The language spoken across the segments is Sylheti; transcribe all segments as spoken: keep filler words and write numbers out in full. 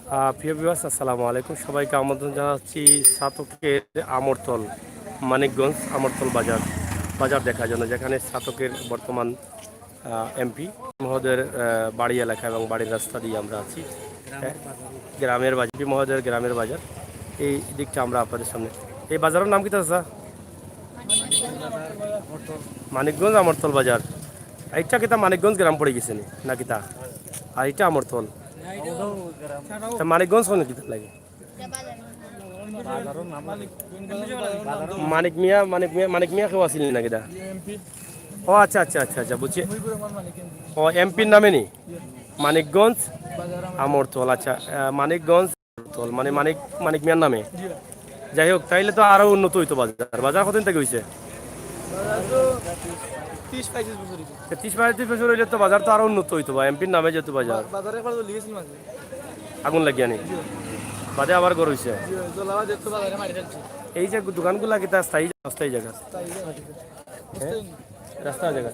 আহ, প্রিয় ভিউয়ার্স, আসসালামু আলাইকুম। সবাইকে আমন্ত্রণ জানাচ্ছি ছাতকের আমরতল, মানিকগঞ্জ আমরতল বাজার, বাজার দেখার জন্য, যেখানে ছাতকের বর্তমান এমপি মহোদয়ের আহ, বাড়ি এলাকা এবং বাড়ির রাস্তা দিয়ে আমরা আছি। গ্রামের বাজার। এমপি মহোদয়ের গ্রামের বাজার, এই দিকটা আমরা আপনাদের সামনে। এই বাজারের নাম কিতা, চাচা? মানিকগঞ্জ আমরতল বাজার। এইটা কিতা মানিকগঞ্জ গ্রাম পড়ি গেছে নি না কিতা? আর এটা আমরতল। তা মানিকগঞ্জ কোন কিতা লাগে? মানিক মিয়া, মানিক মিয়া, মানিক মিয়া কেউ আছিল না কিতা? ও আচ্ছা, আচ্ছা, আচ্ছা, আচ্ছা, বুঝছি। ও, এমপির নামে নি? মানিকগঞ্জ আমরতল, আচ্ছা, আহ, মানিকগঞ্জ আমরতল, মানে মানিক, মানিক মিয়ার নামে। যাই হোক, তাইলে তো আরো উন্নত হইতো বাজার। বাজার কতদিন থেকে হইছে? বাজার তো ত্রিশ পঁয়ত্রিশ বছর হইছে। তে ত্রিশ পঁয়ত্রিশ বছর হইলে তো বাজার তো আরো উন্নত হইতো বা, এমপির নামে যেহেতু বাজার। বা-, বাজারে একবার তো লিখেছিল মাঝে। আগুন লাগিয়া নি? বাদে আবার গরম হইছে। জি, জ্বলা বাদে তো বাজারে মারি ফেলছে। এই যে দোকানগুলা কিতা স্থায়ী, অস্থায়ী জায়গা? স্থায়ী জায়গা। হ্যাঁ? রাস্তা জায়গা।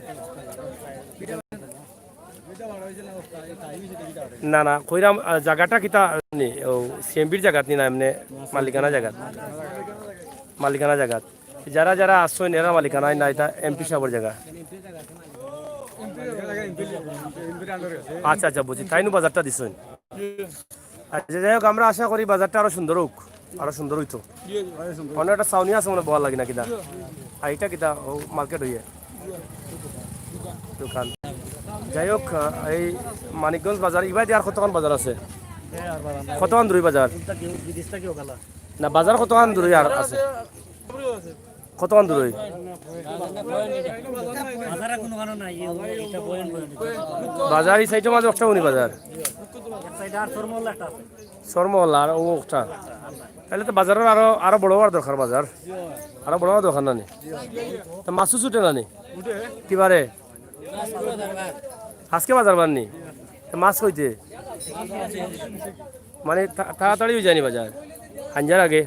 না, না, কইরাম, আহ, জায়গাটা কিতা নি? ও, সিএমপির জায়গাত নি না, এমনে মালিকানা জায়গাত? মালিকানা জায়গাত। যারা যারা আসছেন, এরা মালিকানা না, এটা এমপি সাহেবের জায়গা। আচ্ছা, আচ্ছা, বুঝছি। তাইনু বাজারটা দিছেন। আচ্ছা, যাই হোক, আমরা আশা করি বাজারটা আরো সুন্দর হোক, আরো সুন্দর হইতো। অন্য একটা ছাউনি আছে মনে বওয়ার লাগি না কিতা? আর এটা কিতা? ও, মার্কেট হইয়ে দোকান। যাই হোক, আহ, এই মানিকগঞ্জ বাজার, ইবাদি আর কতক্ষণ বাজার আছে? কতক্ষণ দূরই বাজার? না, বাজার কতক্ষণ দূরই আর আছে? কতক্ষণ দূরই? বাজার এই সাইডের মাঝে একটা উনি বাজার। সরমহল্লা আর ও একটা। তাহলে তো বাজারের আরো, আরো বড় হওয়ার দরকার বাজার। আরো বড় হওয়ার দরকার না নি? তো মাছও ছুটে না নি? কিবারে? আজকে বাজার বার নি? তো মাছ কইতে? মানে তা-, তাড়াতাড়ি হয়ে যায়নি বাজার? হাঞ্জার আগে?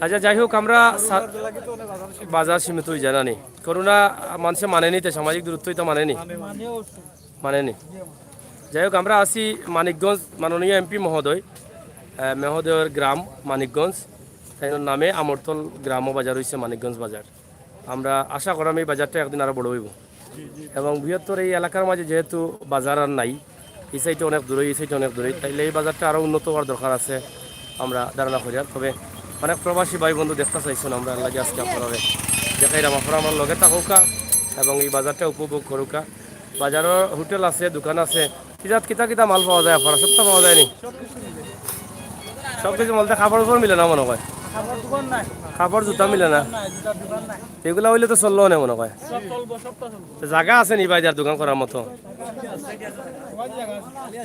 আচ্ছা, যাই হোক, আমরা সা-, বাজার সীমিত হয়ে যায় না নি? করোনা মানুষে মানে নিতে, সামাজিক দূরত্বই তো মানে নি? মানে নি। যাই হোক, আমরা আছি মানিকগঞ্জ, মাননীয় এমপি মহোদয়, আহ, মহোদয়ের গ্রাম মানিকগঞ্জ, তাই নামে আমরতল গ্রাম ও বাজার হইছে মানিকগঞ্জ বাজার। আমরা আশা করাম এই বাজারটা একদিন আরো বড় হইব এবং বৃহত্তর এই এলাকার মাঝে যেহেতু বাজার আর নাই, এই সাইডে অনেক দূরে, এই সাইডে অনেক দূরে, তাইলে এই বাজারটা আরো উন্নত হওয়ার দরকার আছে আমরা ধারণা করি। আর তবে অনেক প্রবাসী ভাই বন্ধু দেখতে চাইছেন, আমরা এর লাগি আজকে আপনারা দেখাইলাম, আপনারা আমার লগে থাকুকা এবং এই বাজারটা উপভোগ করুকা। বাজারও হোটেল আছে, দোকান আছে। কিতা কিতা কিতা মাল পাওয়া যায় আপনারা? সবটা পাওয়া যায়নি? সব কিছু বলতে কাপড় উপর মিলে না মনে হয়। কাপড় দোকান নাই। কাপড় জুতা মিলে না। দোকান নাই, জুতার দোকান নাই। এগুলা হইলে তো চললো না মনে হয়। সব চলবো, সবটা চলবো। তো জায়গা আছে নি ভাই যার দোকান করার মতো?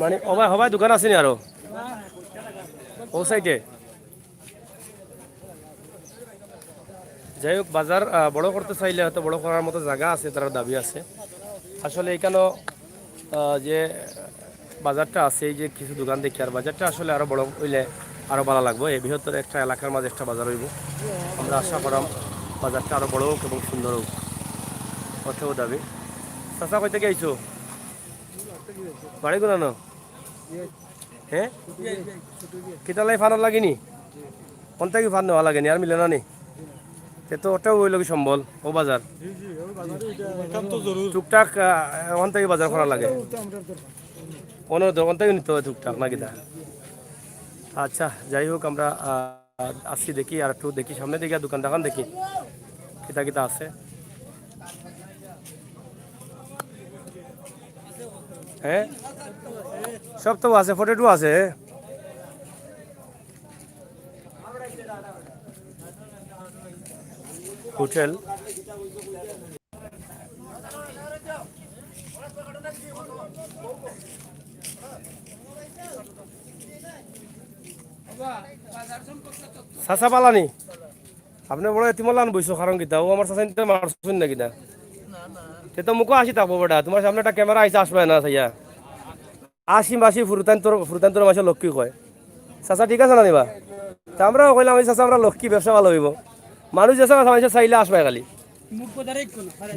মানে, ও ভাই, ও ভাই, দোকান আছে নি আরো? ও সাইডে? যাই হোক, বাজার, আহ, বড় করতে চাইলে হয়তো বড় করার মতো জায়গা আছে, তারার দাবি আছে। আসলে এখানেও, আহ, যে বাজারটা আছে, এই যে কিছু দোকান দেখি, আর বাজারটা আসলে আরো বড় হইলে আরো ভালো লাগবো। এই বৃহত্তর একটা এলাকার মাঝে একটা বাজার হইব। আমরা আশা করাম বাজারটা আরো বড় হোক এবং সুন্দর হোক। ওটাও দাবি। চাচা, কই থেকে আইছো? বাড়ি কোন? হ্যাঁ? কিতালাই ফানর লাগেনি? কোন থেকে ফান নেওয়া লাগেনি? আর মিলে না নি? তে তো ওটাও হইল কি সম্বল, ও বাজার। টুকটাক, আহ, ওখান থেকে বাজার করা লাগে। ওখান থেকে নিতে হয় টুকটাক, না কিতা? আচ্ছা, যাই হোক, আমরা, আহ, আসছি দেখি, আর একটু দেখি, সামনে দেখি, আর দোকান দেখান দেখি, কিতা কিতা আছে। হ্যাঁ, সব তো আছে, পটেটো আছে। হোটেল। চাচা পালানি, আপনি বড় এতিমলান বইছো, কারণ কিতা? ও আমার চাচা নিতে মারছুন না কিতা? তে তো মুখো আসি থাকবো বেটা, তোমার সামনে একটা ক্যামেরা আইসা আসবে না চাইয়া। আসি মাসি ফুরুতান্তর, ফুরুতান্তর মাসে লক্ষ্মী কয়। চাচা ঠিক আছে না নিবা? তা আমরাও কইলাম, "এই চাচা, আমরা লক্ষ্মী, ব্যবসা ভালো হইব।" মানুষ যে চাচা, মানুষে চাইলে আসবে খালি।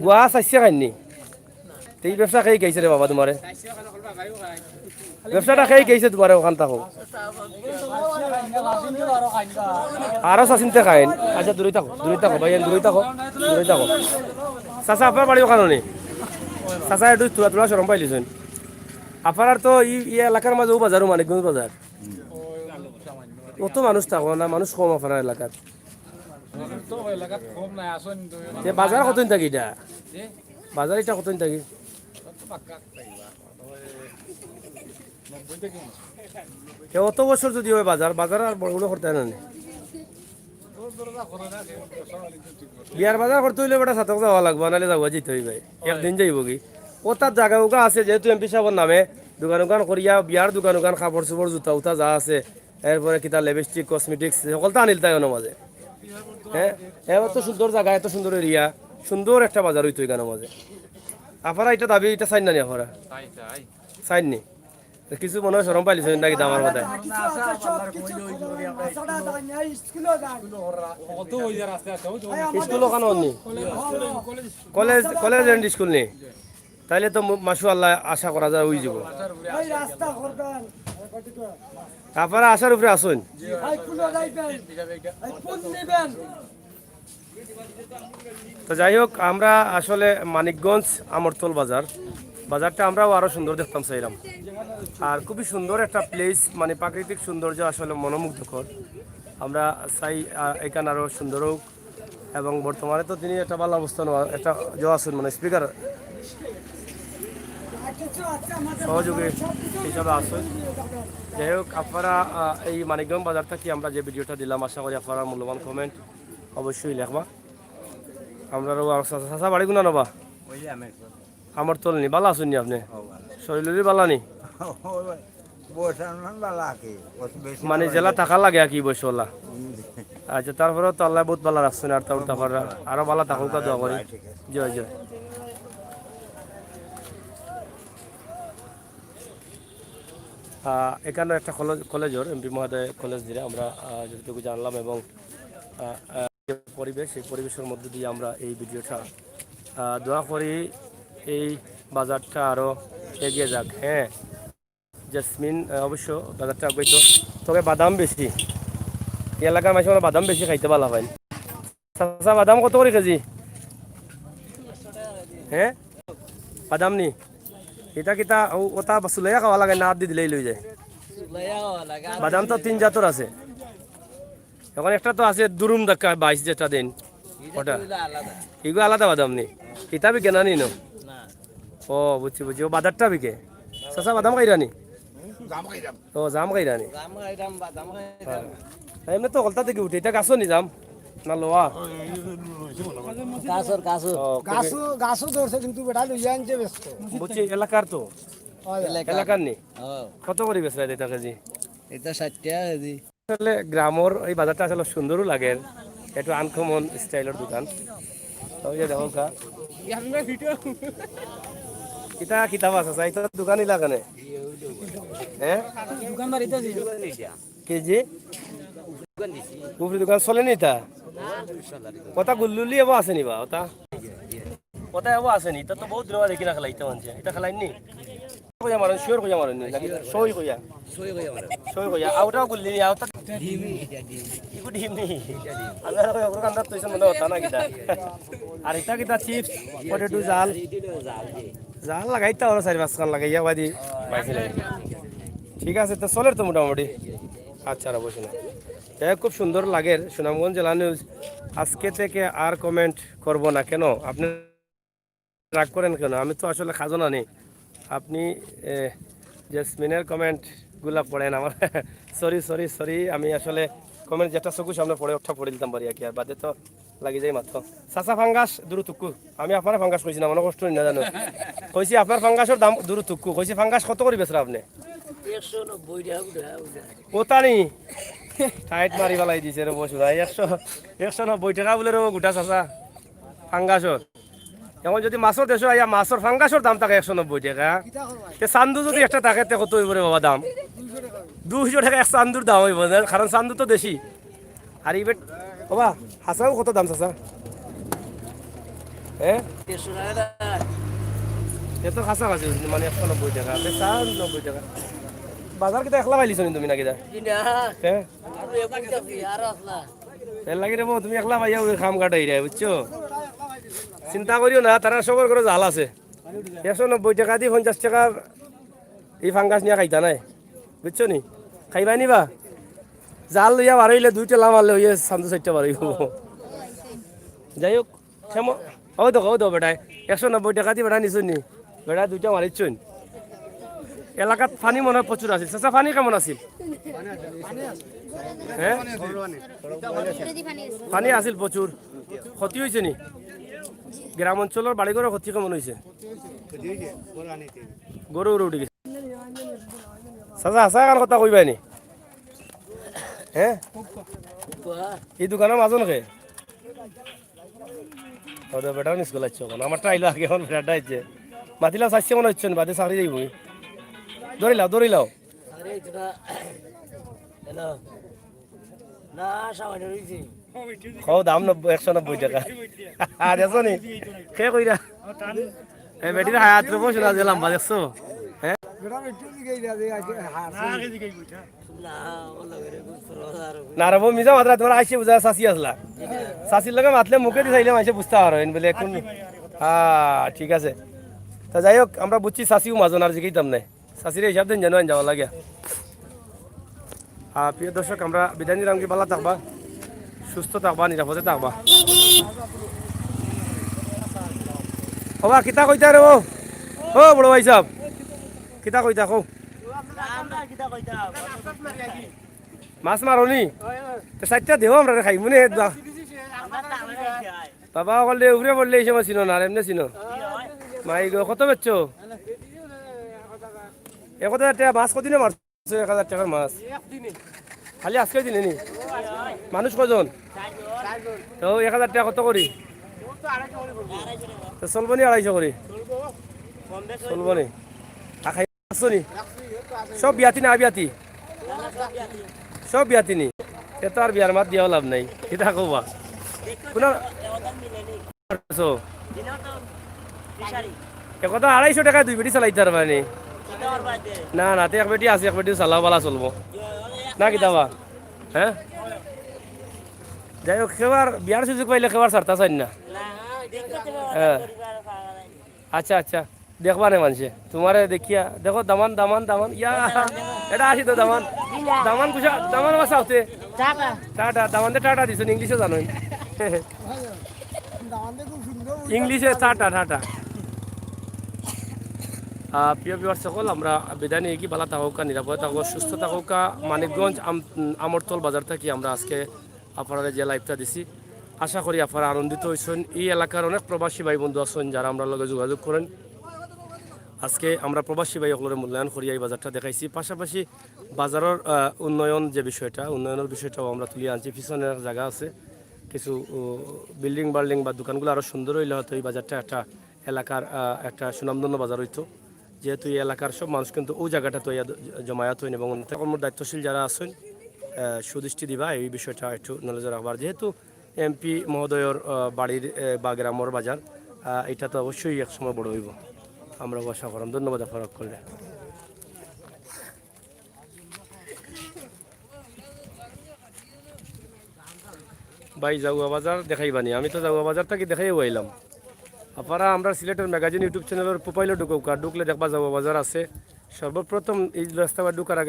গুয়া চাইছে খাইনি। এই ব্যবসা খেয়ে গেছে রে বাবা তোমারে? ব্যবসাটা খেয়ে গেছে তোমারে ওখান থাকো। আরো চাচিন্তে খাইন। আচ্ছা, দূরে থাকো, দূরে থাকো ভাই, দূরে থাকো, দূরে থাকো। চাচা, আপনার বাড়ি ওখানে নি? চাচা, একটু তুলা তুলা শরম পাইলিছেন। আপনার তো এই, এই এলাকার মাঝে ও বাজারও মানিকগঞ্জ বাজার। অত মানুষ থাকো না, মানুষ কম আপনার এলাকার। তো এলাকাত কম নাই, আসুন তো। যে বাজার কতদিন থাকি এটা? বাজার এটা কতদিন থাকি? এ অত বছর যদি হয় বাজার, বাজার আর বড় বড় করতে হয় না নি? বিয়ার বাজার করতে হইলে বেটা সাতক যাওয়া লাগবো, নাহলে যাওয়া যেতে হইবে। একদিন যাইব কি? ও তার জায়গা উগা আছে, যেহেতু এমপি সাহেবের নামে দোকান উকান করিয়া, বিয়ার দোকান উকান, কাপড় চোপড়, জুতা উতা যা আছে, এরপরে কিতা লিপস্টিক, কসমেটিক্স, সকলটা আনিল তাই ওর মাঝে। হ্যাঁ, এবার তো সুন্দর জায়গা, এত সুন্দর এরিয়া, সুন্দর একটা বাজার হইতো এখানের মাঝে। আফারা এটা দাবি, এটা চাইন না নি আফারা? চাইন নি? তো কিছু মনে হয় শরম পাইলিছেন নাকি দামার কথা? স্কুল ওখানে নি? কলেজ, কলেজ এন্ড স্কুল নি? তাইলে তো মু-, মাশাআল্লাহ আশা করা যায় ওই যাব। আপনারা আশার উপরে আছেন। তো যাই হোক, আমরা আসলে মানিকগঞ্জ আমরতল বাজার, বাজারটা আমরাও আরো সুন্দর দেখতাম চাইলাম। আর খুবই সুন্দর একটা প্লেস, মানে প্রাকৃতিক সৌন্দর্য আসলে মনোমুগ্ধকর। আমরা চাই, আহ, এখানে আরো সুন্দর হোক। এবং বর্তমানে তো তিনি একটা ভালো অবস্থান, একটা জো আছেন, মানে স্পিকার সহযোগী হিসাবে আছেন। যাই হোক, আপনারা, আহ, এই মানিকগঞ্জ বাজার থাকি আমরা যে ভিডিওটা দিলাম, আশা করি আপনারা মূল্যবান কমেন্ট অবশ্যই লেখবা। আমরারও আর চাচা, চাচা বাড়ি কোন নবা? ওই যে আমি আমরতল নি, বালা আছইন নি আপনে? ও, বালা। শরীর উরীর বালা নি? ও, বয়স আর না বালা কি? অত বেশি মানে বালা জেলা নেই। থাকা লাগে আর কি বয়স ওলা। হুম। আচ্ছা, তারপরেও তো আল্লাহ বহুত বালা রাখছইন, আর তা উল্টা পাল্টা। আরো বালা থাকুক, দোয়া করি। আল্লাহ, ঠিক আছে। জয় জয়। আহ, এখানে একটা কলেজ, কলেজর এমপি মহোদয় কলেজ দিলে আমরা, আহ, যতটুকু জানলাম এবং, আহ, আহ, যে পরিবেশ, এই পরিবেশের মধ্যে দিয়ে আমরা এই ভিডিওটা, আহ, দোয়া করি এই বাজারটা আরো এগিয়ে যাক। হ্যাঁ, জেসমিন, আহ, অবশ্য বাজারটা আগাইতো, তবে বাদাম বেশি। এই এলাকার মানুষ আমরা বাদাম বেশি খাইতে ভালা পাইন। চাচা, বাদাম কত করি কেজি? হ্যাঁ, বাদাম নি? ইটা কিতা ও-, ওটা চুলাইয়া খাওয়া লাগে না, আত দি দিলেই লই যায়? চুলাইয়া খাওয়া লাগে, আর বাদাম তো তিন জাতর আছে। এখন একটা তো আছে দুরুম ধাক্কা বাইশ যেটা দেন, ইটা ওটা। তো হইলো আলাদা। ইগু আলাদা বাদাম নি? ইটা বিকে না নি নো? না। ও, বুঝছি, বুঝছি। ও, বাদারটা বিকে। চাচা, বাদাম খাইরা নি? জাম খাইরাম। ও, জাম খাইরা নি? জাম খাইরাম, বাদাম খাইরাম। হ্যাঁ। এমনে তো হকলতা থাকি উঠে। ইটা গাছো নি জাম? না লোয়া? গাছর, গাছর। ও, গাছো, গাছো ধরছে কিন্তু বেটা লইয়া আনছে বেচতো। বুঝছি, এলাকার তো। হয়। এলাকার। এলাকার নি? হ্যাঁ। কত করি বেচরা ইটা কেজি? ইটা ষাইট টেকা কেজি। আসলে গ্রামর এই বাজারটা আসলে সুন্দরও লাগে, একটু আনকমন স্টাইলর দোকান। তো ওই যে দেখো কা। ইটা কিতা আছে, ইটা দোকানই লাগে না। হ্যাঁ? দোকান বাড়িতে আছে। কে জি? উপরে দোকান চলে নি তা? কথা গুল্লুলি এবার আছে নি বা, ওটা? কথা এবার আছে নি? ইটা তো বহুত দিন দেখি না খেলা, ইটা মানছে। ইটা খেলাইন নি? কইয়া মারেন, শিওর কইয়া মারেন নি? নাকি সই কইয়া? সই কইয়া মারেন। সই কইয়া। আউটাও গুল্লি নি, আউটা। ডিমি, ইটা ডিমি। ইগু ডিমি। ইটা ডিমি। আমরা কই ওগুলো কান্দাত তৈছে মনে হতা না কিতা? আর ইটা কিতা চিপস, পটেটো জাল। ইটা জাল, জি। জাল লাগাইতা ওরা চারি পাঁচখান লাগাইয়া বাদি। ঠিক আছে, তো চলের তো মোটামুটি। আচ্ছা, আর বসে না। যাই হোক, খুব সুন্দর লাগের সুনামগঞ্জ জেলা নিউজ। আজকে থেকে আর কমেন্ট করব না কেন? আপনি রাগ করেন কেন? আমি তো আসলে খাজনা নেই। আপনি, এ, জেসমিনের কমেন্টগুলা পড়েন আমার। সরি, সরি, সরি, আমি আসলে কমেন্ট যেটা চকুর সামনে পড়ে, ওটা পড়ে দিতাম পারি আর কি, আর বাদে তো লাগি যাই মাত্র। চাচা ফাঙ্গাস দূর তুক্কু। আমি আপনারে ফাঙ্গাস কইছি না, মনে কষ্ট না জানো। কইছি আপনার ফাঙ্গাসর দাম দূর তুক্কু। কইছি ফাঙ্গাস কত করি বেচরা আপনি? একশো নব্বই টেকা গুটা, গুটা। ওতা নি? টাইট মারি ফালাই দিছে রে বসু ভাই। একশো, একশো নব্বই টেকা বুলে রে ও গুটা চাচা। ফাঙ্গাসর। এখন যদি মাছর দেশো আইয়া মাছর ফাঙ্গাসর দাম থাকে একশো নব্বই টেকা, তে চান্দু যদি একটা থাকে, তে কত হইব রে বাবা দাম? দুইশো টেকা এক চান্দুর দাম হইব, কারণ চান্দু তো দেশি। আর ইবে, বাবা, হাছাউ কত দাম চাচা? হ্যাঁ? দেড়শো টেকা। এত কাছাকাছি, মানে, একশো নব্বই টেকা, আপনি চান নব্বই টেকা। বাজার কিতা একলা পাইলিছো নি তুমি না কিতা? জি না। হ্যাঁ? আমি এখন যাচ্ছি, আর আসলা। এর লাগি রে বউ, তুমি একলা পাইয়া ওই কাম কাটাই রে, বুঝছো? চিন্তা করিও না, তারা সবর ঘরো জাল আছে। একশো নব্বই টেকা দি পঞ্চাশ টেকার ই ফাঙ্গাস নিয়া খাইতা নায়, বুঝছো নি? খাইবা নিবা? জাল লইয়া বার অইলে দুইটা লাম মারলে অইয়ে সান্দু চাইরটা বার অইবো। যাই হোক, ক্ষম-, ও দেখো, ও দেখো বেটায়, একশো নব্বই টেকা দি বেটা নিছইন নি, বেটা দুইটা মারিছইন। এলাকাত পানি মনে হয় প্রচুর আছিল। চাচা, পানি কেমন আছিল? হ্যাঁ, পানি আছিল প্রচুর। ক্ষতি অইছে নি? গ্রাম অঞ্চলর বাড়িঘরর ক্ষতি কেমন অইছে? গরু উড়ে উঠি গেছে। চাচা, হাছা এখান কথা কইবায় নি? হ্যাঁ, এই দোকানর মাজন কে? ওদের বেটাও নিস গলাইছে এখন। আমারটা আইলো আগে, এখন বেটাটা আইছে। মাতিলা চাইছে মনে হচ্ছে না, বাদে চাকরি যাইব। ধরিলাও, ধরিলাও। আরে, এটা হ্যালো। না, সামান্য রয়েছে। কও দাম নব্বই, একশো নব্বই টেকা। আর দেখছো নি? কে কইরা? এই বেটির হায়াত রূপ শোনা যে লম্বা, দেখছো? হ্যাঁ? না, ও লাগে রে, বুঝতে পারো আর। না রে বউ, মিছা মাতরা, তোমার আইসে বুঝা চাচি আসলা। চাচির লগে মাতলে মুখে দি চাইলে মাইসে বুঝতা পারো, এন বলে এখন। হ্যাঁ, ঠিক আছে। তা যাই হোক, আমরা বুঝছি চাচিও মাজন, আর জিকাইতাম নাই। চাচিরে হিসাব দিন যেন আইন যাওয়া লাগে। আর প্রিয় দর্শক, আমরা বিদায় নিলাম, কি ভালা থাকবা, সুস্থ থাকবা, নিরাপদে থাকবা। ওবা, কিতা কইতা রে ও? ও বড় ভাই সাহেব, কিতা কইতা কও? মাছ মারো নি? তো চাইরটা দেও আমরা খাইমু নে। বাবা অকল দে উপরে পড়লে এই সময় চিনো না, আর এমনি চিনো। মাই গো, কত বেচছো? এক হাজার টেকা মাছ কদিনে মারছো? এক হাজার টেকার মাছ। খালি আজকের দিনে নি? মানুষ কয়জন? তো এক হাজার টেকা কত করি? তো চলবো নি আড়াইশো করি? চলবো নি? আর খাই আসছো নি? সব বিয়াতি না বিয়াতি? সব বিয়াতি নি? এ তো আর বিয়ার মাত দিয়াও লাভ নাই। কিতা কবা? কোন আছো? এ কথা আড়াইশো টেকায় দুই বেটি চালাইতে পারবা নি? না, না, তে এক বেটি আছে, এক বেটি চালাও, বালা চলবো। না কিতা বা? হ্যাঁ? যাই হোক, কেউ আর বিয়ার সুযোগ পাইলে কেউ আর ছাড়তা চাইন না। হ্যাঁ। আচ্ছা, আচ্ছা। দেখবা নে মানষে। তোমারে দেখিয়া, দেখো দামান, দামান, দামান। ইয়া, এটা আসি তো দামান। দামান কুসা, দামান বাসা হতে। টাটা। টাটা, দামানতে টাটা দিছইন, ইংলিশে জানোইন। ইংলিশে টাটা, টাটা। আহ, প্রিয় viewers সকল, আমরা বিদায় নিয়ে কি ভালা থাকউক্কা, নিরাপদে থাকউক্কা, সুস্থ থাকউক্কা। মানিকগঞ্জ আম-, আমরতল বাজার থাকি আমরা আজকে আপনারারে যে liveটা দিছি, আশা করি আপনারা আনন্দিত হইছইন। এই এলাকার অনেক প্রবাসী ভাই বন্ধু আছইন যারা আমরার লগে যোগাযোগ করইন। আজকে আমরা প্রবাসী ভাই অকলরে মূল্যায়ন করিয়া এই বাজারটা দেখাইছি। পাশাপাশি বাজারর, আহ, উন্নয়ন যে বিষয়টা, উন্নয়নর বিষয়টাও আমরা তুলিয়া আনছি। পিছনে এক জাগা আছে, কিছু, ও, building বাল্ডিং বা দোকানগুলো আরো সুন্দর হইলে হয়তো এই বাজারটা একটা এলাকার, আহ, একটা সুনামধন্য বাজার হইতো। যেহেতু এই এলাকার সব মানুষ কিন্তু ওই জাগাটাত আইয়া দ-, জমায়েত হইন এবং অন্যান্য কর্মর দায়িত্বশীল যারা আছইন, আহ, সুদৃষ্টি দিবা এই বিষয়টা একটু নজর রাখবার। যেহেতু এমপি মহোদয়র, আহ, বাড়ির, আহ, বা গ্রামর বাজার, আহ, এটা তো অবশ্যই এক সময় বড় হইব, আমরা আশা করাম। ধন্যবাদ আপনারা করলে। ভাই, জাউয়া বাজার দেখাইবানি? আমি তো জাউয়া বাজার থাকি দেখাইয়া আইলাম। আপনারা আমরার সিলেটের magazine YouTube channelর profileও ঢুকউক্কা, ঢুকলে দেখবা জাউয়া বাজার আছে। সর্বপ্রথম এই রাস্তাবায় ঢুকার আগে